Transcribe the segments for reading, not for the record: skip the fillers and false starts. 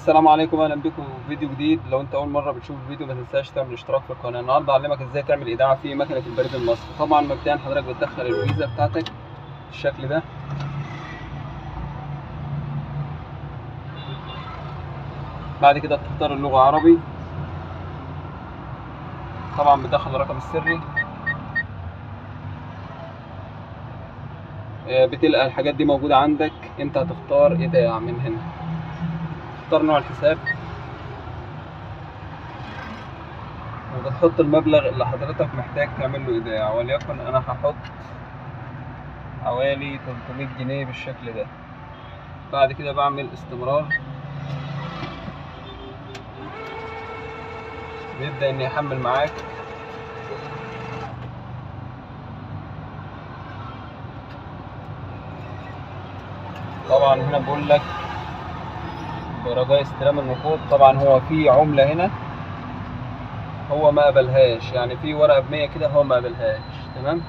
السلام عليكم، اهلا بكم في فيديو جديد. لو انت اول مرة بتشوف الفيديو ما تنساش تعمل اشتراك في القناة. النهارده اعلمك ازاي تعمل ايداع في مكنه البريد المصري. طبعا مبدئيا حضرتك بتدخل الفيزا بتاعتك بالشكل ده، بعد كده بتختار اللغة عربي، طبعا بتدخل الرقم السري، بتلقى الحاجات دي موجودة عندك. انت هتختار ايداع من هنا، تختار نوع الحساب وبتحط المبلغ اللي حضرتك محتاج تعمل له ايداع، وليكن انا هحط حوالي 300 جنيه بالشكل ده. بعد كده بعمل استمرار، بيبدأ ان يحمل معاك. طبعا هنا بقول لك برجاء استلام النقود. طبعا هو في عملة هنا هو ما قبلهاش، يعني في ورقة ب100 كده هو ما قبلهاش، تمام؟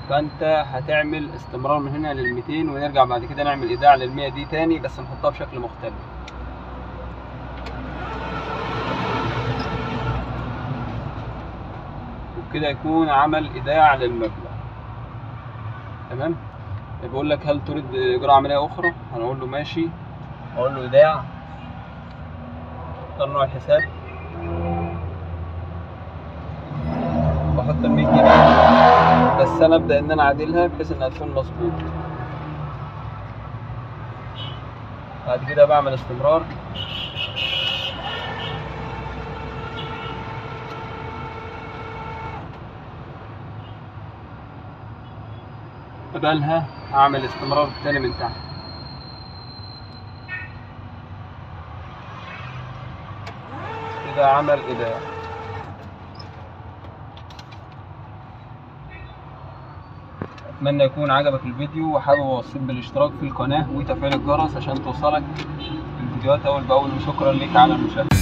فانت هتعمل استمرار من هنا لل200، ونرجع بعد كده نعمل ايداع لل100 دي تاني، بس نحطها بشكل مختلف. وبكده يكون عمل ايداع للمبلغ، تمام؟ بيقول لك هل تريد اجراء عملية اخرى؟ هنقول له ماشي، اقول له ايداع، اختار نوع الحساب، واحط ال 100 جنيه، بس انا ابدا ان انا اعدلها بحيث انها تكون مظبوطة. بعد كده بعمل استمرار، قبلها اعمل استمرار تاني من تحت. كده عمل ايداع. اتمنى يكون عجبك الفيديو، وحابب اوصيك بالاشتراك في القناة وتفعيل الجرس عشان توصلك الفيديوهات اول باول. وشكرا لك على المشاهدة.